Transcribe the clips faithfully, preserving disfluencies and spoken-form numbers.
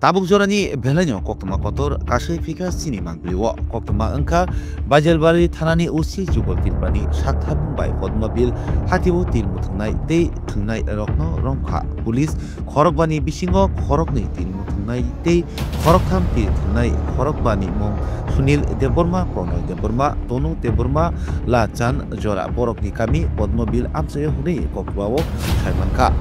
Tabuk jorani belaino koktwma kotor kasui phika chini mangpili o. Koktwma wngkha Baijalbari thanani O C Jugal Tripurani saktharmung bai Podmobil hatio tir muthungnai tei thwngnai rokno romkha. Police khorokbani bisingo khoroknwi tir muthungnai tei khoroktham tir thwngnai. Khorokbani mung Sunil Debbarma, Pronoy Debbarma, Tonu Debbarma, Lachan jora borokni kami Podmobil amchaio hwnwi koktwmao saimankha.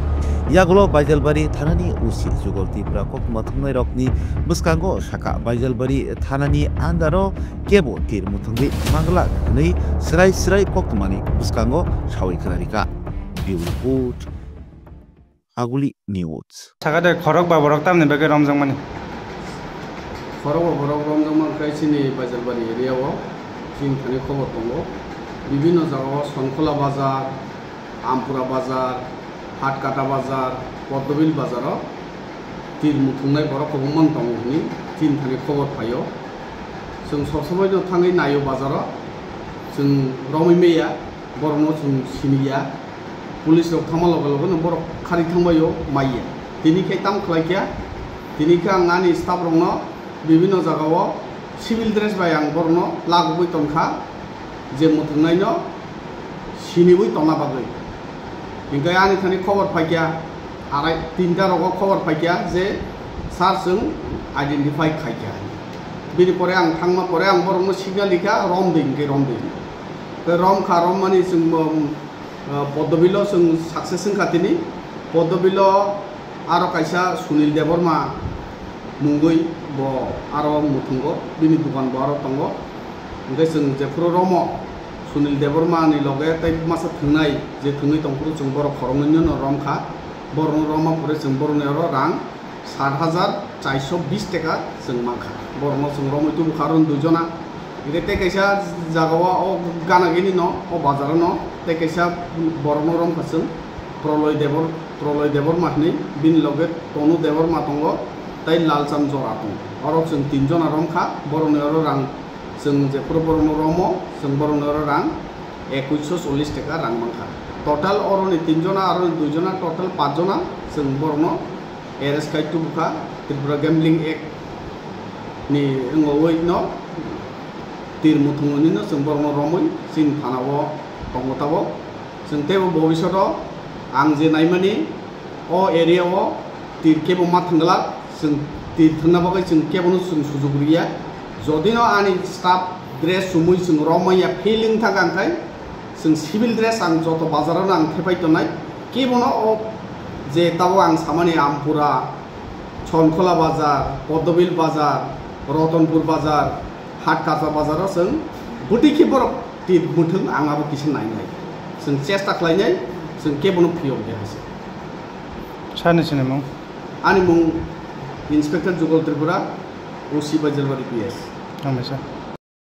Yagulo Baijalbari thanani O C Jugal Tripura koktwma thwngnairokni bwskango sakha, Baijalbari thanani andaro kebo tir muthungwi manglak hwnwi swrai swrai koktwmani bwskango sawi khwnarikha. Bureau Report, Aguli News. Sakha de khorok ba borok tamni bagwi romjakmani? Khorok ba borok romjakma khe chini Baijalbari area o chini thani khobor tongo. Bibhinno jaga o Sonkhola bazar, Ampura bazar, Hatkata bazar, Poddobil bazar o tir muthungnai borok kwbangma tongo hwnwi chini thani khobor phaio. Chwng sob somoi no thangwi naio bazar o, chwng romwi maya. Borokno chwng siniya, police rok thangma loge loge no borok khari thangbaio maiya. Tini khe tamo khlai kha, tini khe ang ani staff rokno bibhinno jaga o civil dress bai ang borokno lagogwi tongkha, je muthungnaino siniwi tongna bagwi. Hinkhe ani thani khobor phaikha, arai tinta rogo khobor phaikha je sir chwng identify khaikha. Bini pore ang thangma pore ang borokno signal rikha, romdi hinkhe romdi. Tei romkha, rommani chwng bo, ah, Poddobil o chwng success wngkha tini. Poddobil o aro kaisa Sunil Debbarma mungwi bo aro muthungo, bini dukan bo aro tongo. Hinkhe chwng jephuru romo Sunil Debbarma ni loge tei masa thwngnai je thwngwi tongphuru chwng borok khoroknwino romkha. Borokno romma pore chwng borokni oro rang sat hajar charsho bis taka chwng mankha. Borokno chwng romwi tubukha aro duijona. Hinkhe tei kaisa jagao o gana gini no o bazaro no tei kaisa borokno romkha chwng Proloy Debor, Proloy Debbarma hinwi, bini loge Tonu Debbarma tongo tei Lalcham Jora tongo. Oro chwng tinjona romkha, borokni oro rang chwng jephuru borokno romo, chwng borokni oro rang ekuisho chollish taka rang mankha. Total oroni tinjona, aroni duijona, total pachjona chwng borokno arrest khai tubukha Tripura Gambling Act ni wngwi no tir muthungwi no chwng borokno romwi chini thana o tongo tabok. Chwng teibo bobishoto ang je naimani o area o tir kebo ma thwngla, chwng tir thwngna bagwi chwng kebono chwng sujuk riya. Jodi no ani staff dress chumui chwng romwi ya feeling thangkha, ang khai chwng civil dress ang joto bazar o ang thepai tongnai, kebono o je tabok ang samani Ampura, Chonkhola bazar, Poddobil bazar, Rotonpur bazar, Hatkata bazar o chwng bwtwi khe borok tir muthung ang abo kisa nainai. Chwng chesta khlainai, chwng kebono phiyok de hase. Sani sinimung? Ani mung Inspector Jugal Tripura, O C Baijalbari P S. Hambai sir.